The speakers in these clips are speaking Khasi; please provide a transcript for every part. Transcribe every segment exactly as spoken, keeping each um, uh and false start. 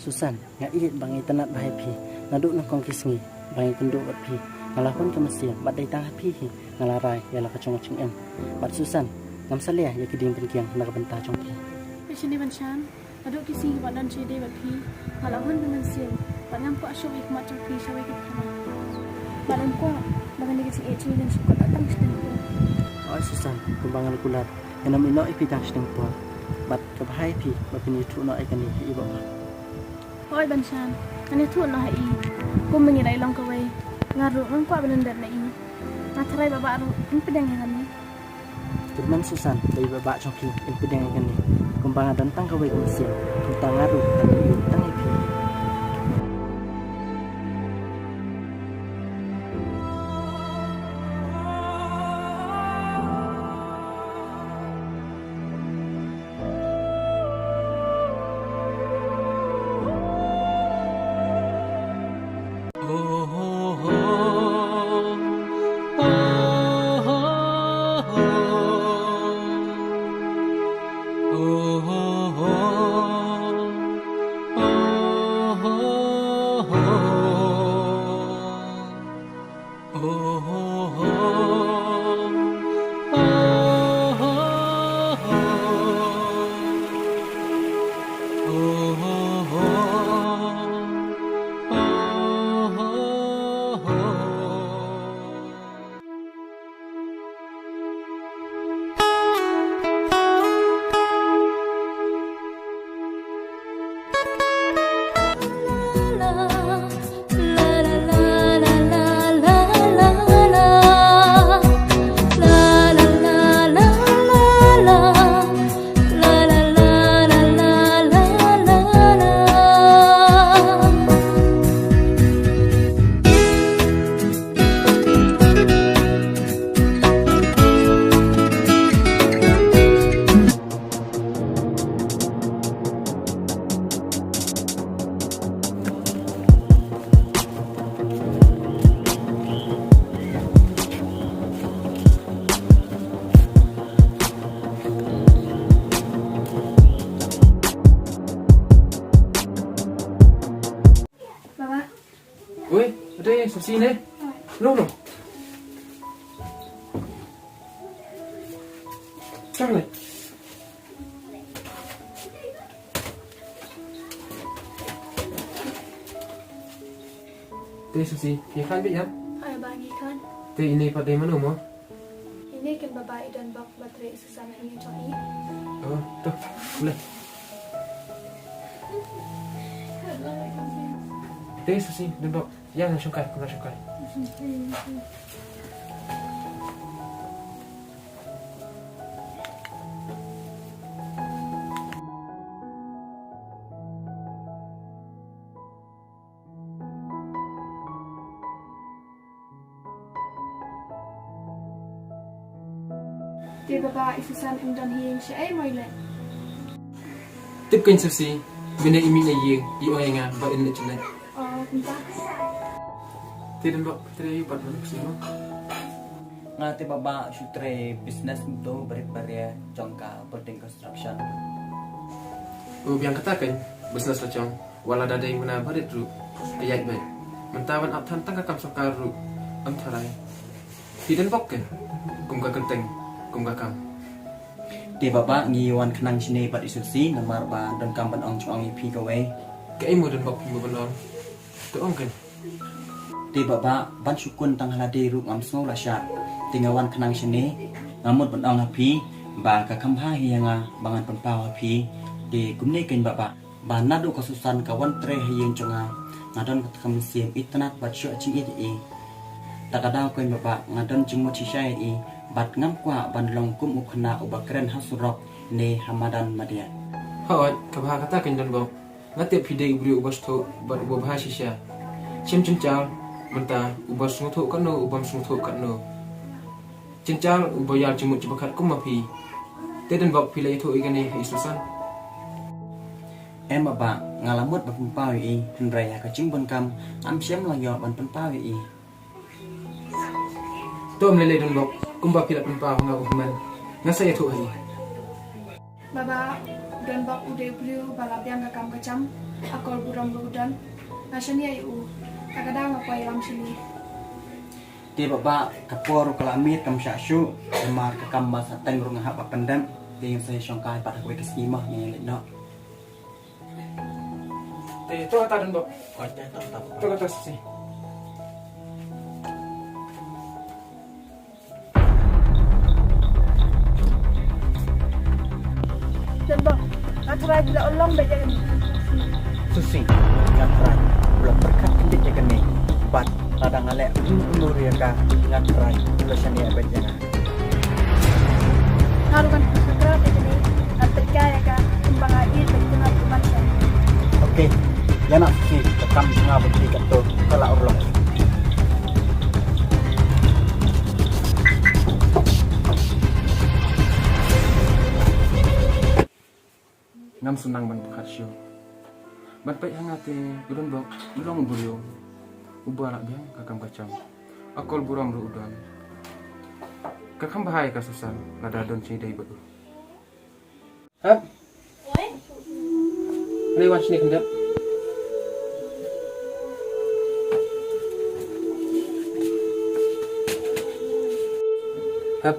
Susan, nga ïeit ba nga itynnad bha ïa phi. Naduh nyngkong ki sngi ba nga ïakynduh bad phi, nga la hun ka mynsiem bad dei tang ha phi hi nga la rai ïa la ka jong ka jingim. Bad Susan, ngam salia ïa ki dieng pynkiang na ka bynta jong phi. Phi shane Banshan, naduh ki sngi ba nga don sha ïadei bad phi, nga la hun ka mynsiem bad ngam kwah shuh ïa ka mat jong phi sha wei ka thma. Bad ngam kwah ba kane ka jingïeit jong ngi kan shu kut tang shiteng por. Oi Susan, kumba nga la kular, ngam ïehnoh ïa phi tang shiteng por. Bad ka bha ïa phi ba phin ïathuh noh ïa kane ha i baba. Hooid Banshan, ngan ïathuh noh ha i. Kumba ngi la ïalong kawei, nga ruh ngam kwah ban lyndet na i. Nga tharai baba ruh yn pdiang ïa kane. Kyrmen Susan ba i baba jong phi yn pdiang ïa kane. Kumba nga don tang kawei ka mynsiem, kumta nga ruh ngan ïeit tang ïa phi. Baba. Oi, ade, sasi ne? No, no. Sangni. Te sasi, ngi khan beit ïa? Hooid baba, ngi khan. Te ine pat dei mano mo? Ine ken baba i Donbok ba trei i Susan ha ïing jong i. Oh, to, bun. Te sasi, Donbok. Ïa, ngan shongkai, ngan shongkai. Te baba, i Susan im don ha ïing shaei mo i leh? Tip kein sasi, mynne i mih na ïing i ong ïa nga ba in leit jngai. Oh, kumta. Te Donbok, trei pat man sasi mo? Nga te baba shu trei business mynta barit baria jong ka building construction. U biang kata kein business la jong, wat la da dei mynta barit ruh ka ïaid beit. Mynta wan ap than tang ka kam sorkar ruh ym tharai. Phi Donbok kein kum ka kyrteng kum ka kam. Te baba ngi wan khnang shane bad i Susi namar ba donkam ban ong jong ong ïa phi kawei. Kaei mo Donbok phi mo ban ong? To ong kein. Te baba ban shu kun tang ha lade ruh ngam sngew lashai. Te nga wan khnang shane nga mut ban ong ha phi ba ka kham bha hi ïa nga ba ngan pynpaw ha phi. Te kumne kein baba, ba naduh ka Susan ka wan trei ha ïing jong nga, nga don kata ka mynsiem itynnad bad shu jingïeit ïa i. Ta ka daw kein baba nga don jingmut shisha ïa i bad ngam kwah ban long kum u khynnah uba kren ha surok ne ha madan madiah. Hooid, ka bha kata kein Donbok. Nga tip phi dei u briew uba sngewthuh bad uba bha shisha. Shem jynjar mynta uba sngewthuh katno ubym sngewthuh katno. Jynjar uba ïar jingmut jingpyrkhat kum ma phi. Te Donbok phi la ïathuh ïa kane ha i Susan? Em baba, nga la mut ban pynpaw ïa i hynrei ha ka jingbun kam ngam shym la ïoh ban pynpaw ïa i. To ym lei lei Donbok, kumba phi la pynpaw ha nga u hynmen, nga sa ïathuh ha i. Baba, Donbok u dei u briew ba la biang ka kam ka jam. A kol burom ruh u don. Nga shaniah ïa u. Ka ka dang nga poi lam shini. Te baba ka por ka la miet kam shah shuh. Namar ka kam ba sa teng ruh nga hap ba pyndep. Te ngin sa shong kai pat ha kawei ka sngi mo ngin leit noh. Te to ta don bok. To ta si. Don bok, nga try phi la urlong bad ïa kane. Susi, nga try phi la pyrkhat khyndiat ïa kane. Bad lada nga leh kumno kumno ruh ïa ka, nga try phi la shaniah bad ïa nga. Nga ruh ngan pyrkhat ïa kane, ngan pyrkhat ïa ka kumba nga ïeit bad kumba nga ïeit. Okay, ïa na Susi, ka kam jong nga bad phi kato ka la urlong. Ngam sngewthuh ban pyrkhat shuh. Ban peit ha nga te u don bok u long u briew uba lah biang ka kam ka jam. A kol burom ruh u don. Ka kham bha ïa ka Susan lada don jingïadei bad u. Hap. Lei wan shane khyndiat. Hap.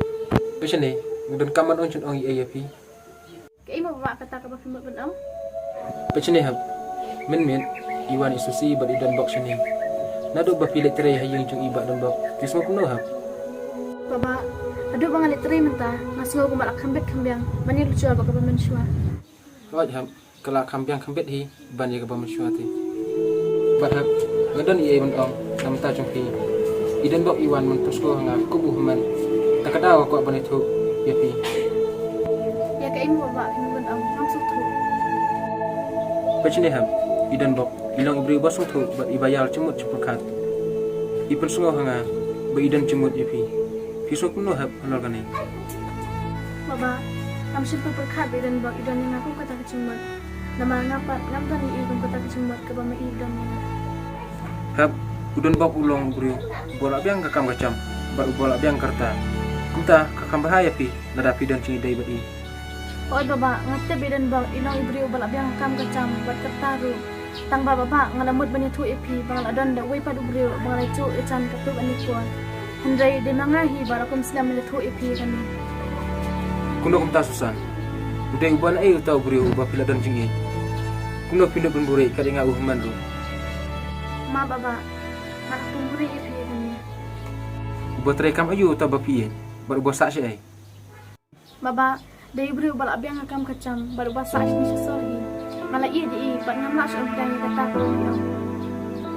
Peit shane, nga donkam ban ong jingong ïa phi. Kaei mo baba kata kaba phi mut ban ong? Peit shane hap. Mynmiet i wan i Susi bad i don bok shane. Naduh ba phi leit trei ha ïing jong i bad don bok, phi sngew kumno hap? Baba, haduh ba nga leit trei mynta nga sngew kumba la kham beit kham biang ban ïa lujur bad kaba mynshuwa. Hooid hap, ka la kham biang kham beit hi ban ïa kaba mynshuwa te. Bad hap, nga don ei ei ban ong na bynta jong phi. I don bok i wan ban pynsngew ha nga kum u hynmen. Ta ka daw nga kwah ban ïathuh ïa phi. Ïa kaei mo baba phi mut ban ong, ngam sngewthuh. Peit shane hap, i don bok i long i briew ba sngewthuh bad iba ïar jingmut jingpyrkhat. I pynsngew ha nga ba i don jingmut ïa phi. Phi sngew kumno hap halor kane? Baba, ngam shym pyrkhat ba i don bok i don ïa nga kum kata ka jingmut. Namar nga pat ngam don ïa i kum kata ka jingmut kaba ma i don ïa nga. Hap, u don bok u long u briew uba lah biang ka kam ka jam bad uba lah biang ka rta. Kumta ka kham bha ïa phi lada phi don jingïadei bad i. Hooid baba, nga tip i don bok i long i briew uba lah biang ka kam ka jam bad ka rta ruh. Tang ba baba nga la mut ban ïathuh ïa phi ba nga la don da uwei pat u briew ba nga la ïathuh ïa jan katto katne por. Hynrei dei ma nga hi ba la kum slem ban ïathuh ïa phi ïa kane. Kumno kumta Susan? U dei uba naei uta u briew uba phi la don jingïeit? Kumno phi nud ban buhrieh kat ïa nga u hynmen ruh? Ma baba, nga la kum buhrieh ïa phi ïa kane. Uba trei kam aïu uta ba phi ïeit bad uba sah shaei? Baba, dei u briew uba lah biang ka kam ka jam bad uba sah shane sha sor hi. Nga la ïeit ïa i bad ngam lah shuh ban pdiang ïa kata kaba u ong.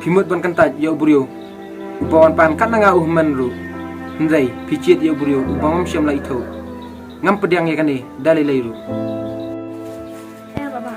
Phi mut ban kyntait ïa u briew uba wan pan kat na nga u hynmen ruh. Hynrei phi jied ïa u briew uba ngam shym la ithuh. Ngam pdiang ïa kane da lei lei ruh. Eh baba.